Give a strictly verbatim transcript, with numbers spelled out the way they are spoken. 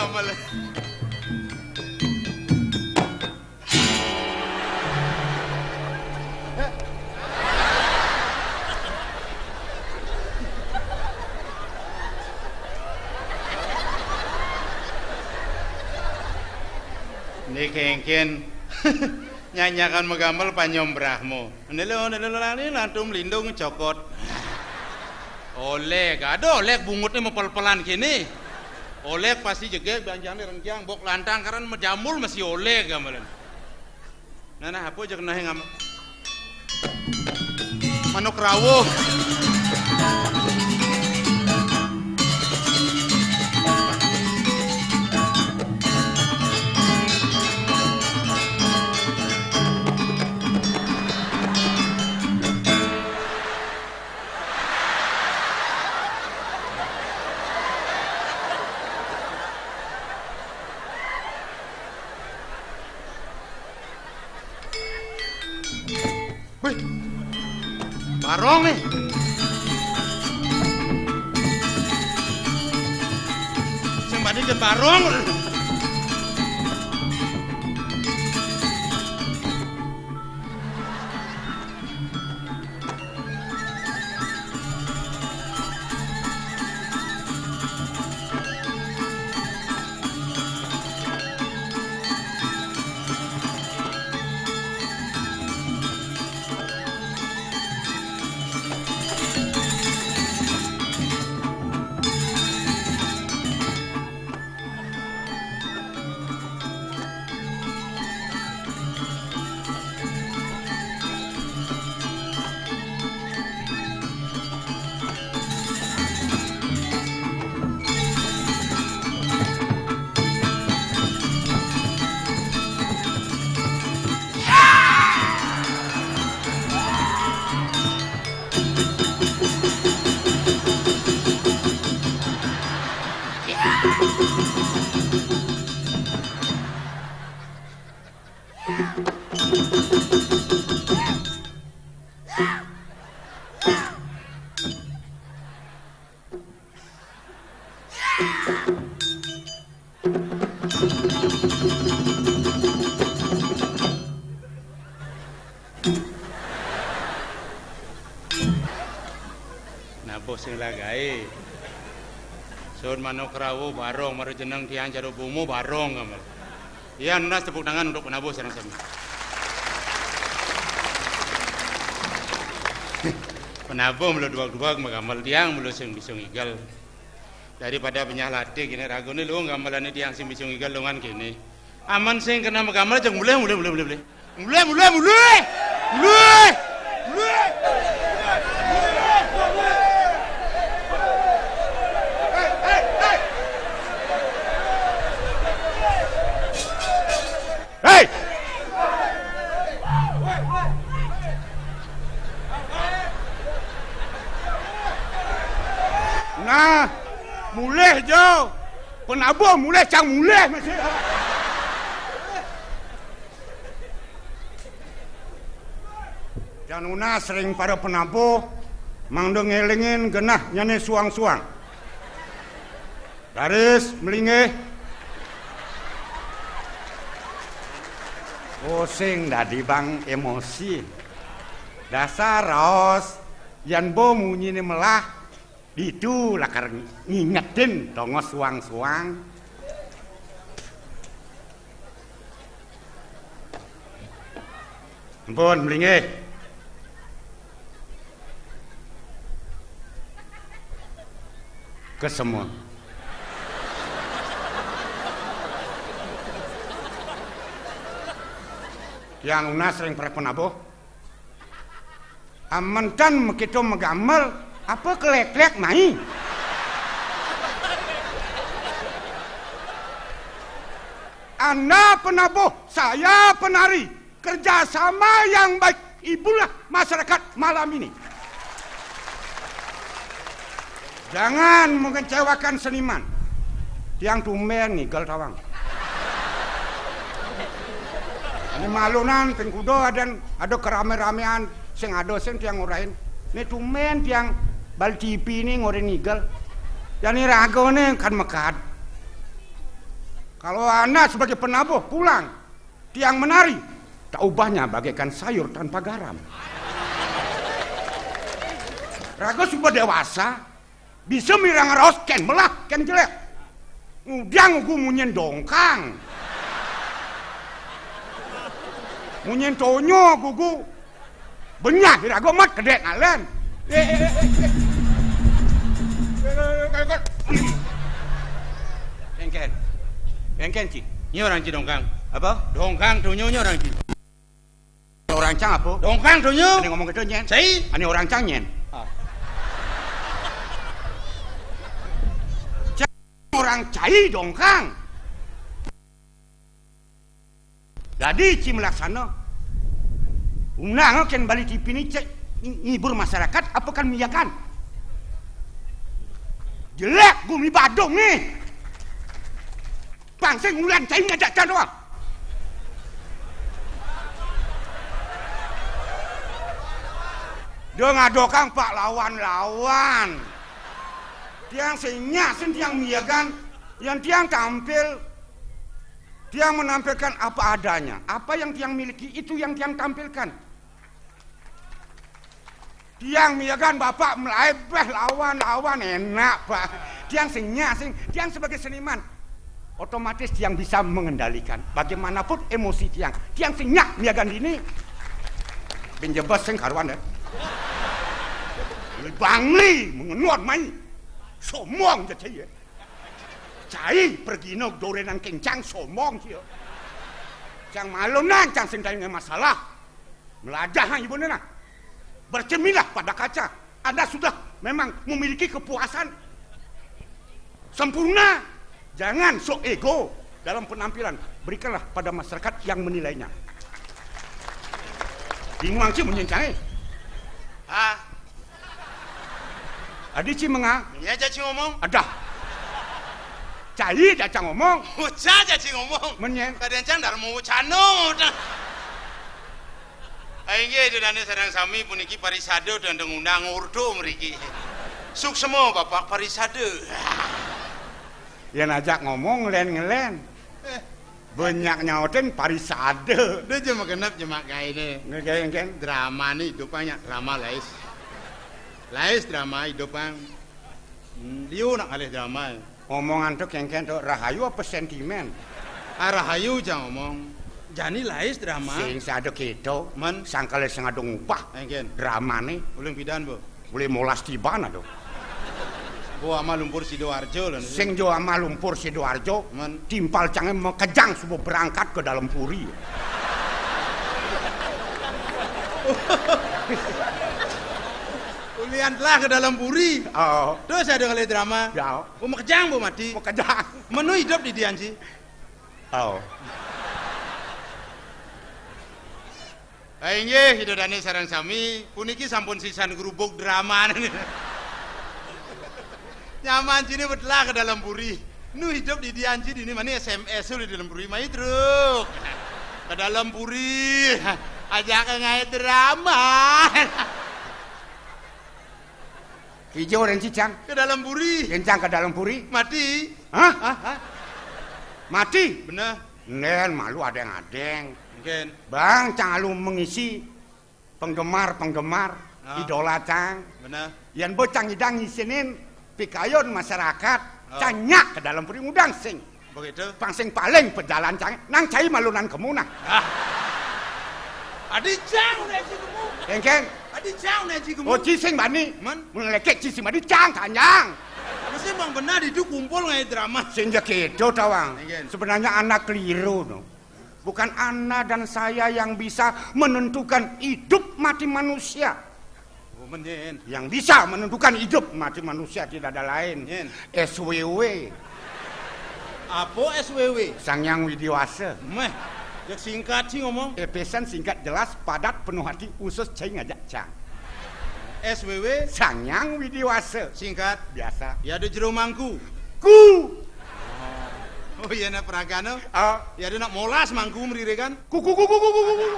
Amel. Né kéngkén nyanyakan magamel panyombrahma. Né lo, né lo, né lantum lindung cokot. Oleg, aduh, Oleg bungutné mapel-pelan kéné. Oleg pasti jegég, banjangné renjang, bok lantang, karan majambul masih Oleg gamelan. Nah, nah, apa aja kena yang am-, manuk rawuh. Wih, barong nih. Sing badi ke barong. Nabuh sing lagaé. Sun manuk rawuh barong, mara jeneng tiang Caruk Bungu barong gamelan. Ya, nunas tepuk tangan untuk penabuh sareng sami. Penabuh mula duwag-duwag magamel, tiang mula sing bisa ngigel. Daripada penyah latih kéné ragané, luung gamelané tiang sing bisa ngigel luungan kéné. Amen sing kena magamel, ajak mulih, mulih, mulih, mulih, mulih. Mulih, mulih, mulih. Mulih. Mulih. Héi, héi, héi. Héi. Nah, mulih ja. Penabuh mulih, cang mulih masih. Tiang nunas ring para penabuh, mangda ngélingin genahnyané suang-suang. Raris malinggih. Pusing dadi bang emosi. Dasar raos, yan bo munyiné melah, ditu lakar ngingetin tongos suang-suang. Ampun, malinggih. Kesemut. Tiang nunas ring para penabuh. Amen tan makita magamel, apa kelék-lék mai? Anda penabuh, saya penari. Kerjasama yang baik, hiburlah masyarakat malam ini. Jangan mengecewakan seniman. Tiang tumbén ngigel tawang. Né malunan ping kuda ada, ada kerame-ramean sing ada sing tiang ngorahin. Né tumbén tiang bal T V né ngorahin ngigel. Yan né ragané kan mekad. Kalau anak sebagai penabuh pulang, tiang menari, tak ubahnya bagaikan sayur tanpa garam. Raga suba dewasa, bisa mirang raos kén melah, kén jelék. Ngudiang gugu munyin dongkang. Munyin tonyo gugu. Benyah iraga mat kedék ngalen. Kénkén. Kénkén, Ci. Nyi orang Ci dongkang. Apa? Dongkang tonyo nyi orang Ci. Orang cang apa? Dongkang tonyo. Ané ngomong kéto nyén. Cai. Ané orang cang nyén. Ah. Cang orang cai dongkang. Dadi ci malaksana. Undang kén bali T V né cék ngibur masyarakat apa kan miyagan. Jelék gumi Badung né. Pang sing ulian cai ngajak cang doang. Dia ngadokang pak lawan-lawan. Tiang sing nyak sing tiang miyagan, yang tiang tampil, tiang menampilkan apa adanya. Apa yang tiang miliki itu yang tiang tampilkan. Tiang miyagan bapak melaibeh lawan-lawan enak, Pak. Tiang sing nyak sing, tiang sebagai seniman otomatis tiang bisa mengendalikan bagaimanapun emosi tiang. Tiang sing nyak miyagan dini. Bin jebes sing karuan deh. Bangli mengenot mai. Somong ja cai. Cai pergina dorenan kencang somong cia. Cang malunan cang sing masalah. Melajah ibu nah. Bercerminlah pada kaca. Anda sudah memang memiliki kepuasan sempurna. Jangan sok ego dalam penampilan. Berikanlah pada masyarakat yang menilainya. Bingung sih menyencang eh. Ah. Adi ci menga. Iya ja ci ngomong. Adah. Cai ja cang ngomong. Uca ja ci ngomong. Menyen. Kadén cang darmo ucano. Inggih, ida dané sareng sami puniki parisada dan ngundang ordo mriki. Suksma Bapak parisada. Yén ajak ngomong ngelen-ngelen. Banyak nyautin parisada. Dia cuma genep cuma kainé. Nggih, nggih. Dramané idup banyak drama Lais. Lais drama idup bang. Hmm, liu nak ngalih drama. Omongan to kénkén to rahayu apa sentimen? Ah, rahayu cang omong. Jani Lais drama. Sing sada kéto. Men. Sangkala sing ada ngupah. Engkén. Dramané. Uling pidan, Bu. Boleh molas tiban aduh. Bo ama lumpur Sidoarjo lho. Sing jo ama lumpur Sidoarjo. Men. Timpal cangé makejang suba berangkat ke dalam puri. Ulian telah ke dalam puri. Oh. Terus ada kali drama. Ya. Bu makejang bu mati. Makejang. Menu hidup di Dianji. Oh. Ah, inggih, ida dané sareng sami, puniki sampun sisan grubug drama. Nyaman sini betelah ke dalam puri. Nu hidup di Dianji dini mana S M S di dalam puri mai truk. Ke dalam puri. Ajak ke ngai drama. Ijo orang cicang. Ke dalam puri. Kencang ke dalam puri. Mati. Hah? Hah? Hah? Mati. Bener. Nen malu adeng-adeng. Mungkin. Bang, cang alu mengisi penggemar-penggemar. Ah. Idola cang. Bener. Yan bo cang idang ngisinin pikayun masyarakat. Ah. Cang nyak ke dalam puri ngundang sing. Begitu. Pang sing paling pejalan cang. Nang cai malunan kemu nah. Ah. Adi cang udah ci kemu. Engkén. Adi cang udah ci kemu. Oh, ci sing bani. Man? Mun lekek ci sing bani cang tanjang. Mesti bang benar itu kumpul ngai drama. Sing ja kéto tawang. Engkén. Sebenarnya anak keliru no. Bukan Anda dan saya yang bisa menentukan hidup mati manusia. Oh, men, Yen. Yang bisa menentukan hidup mati manusia tidak ada lain. Yen. S W W. Apa S W W? Sang Yang Widi Wasa. Meh, jak singkat sih ngomong. Epesan singkat jelas, padat, penuh hati, usus cai ngajak cang. S W W? Sang Yang Widi Wasa. Singkat. Biasa. Ya ada jero mangku. Ku. Oh iya, nak peragano. Ah. Ya ada nak molas mangku mririkan. Ku, ku, ku, ku, ku, ku, ku.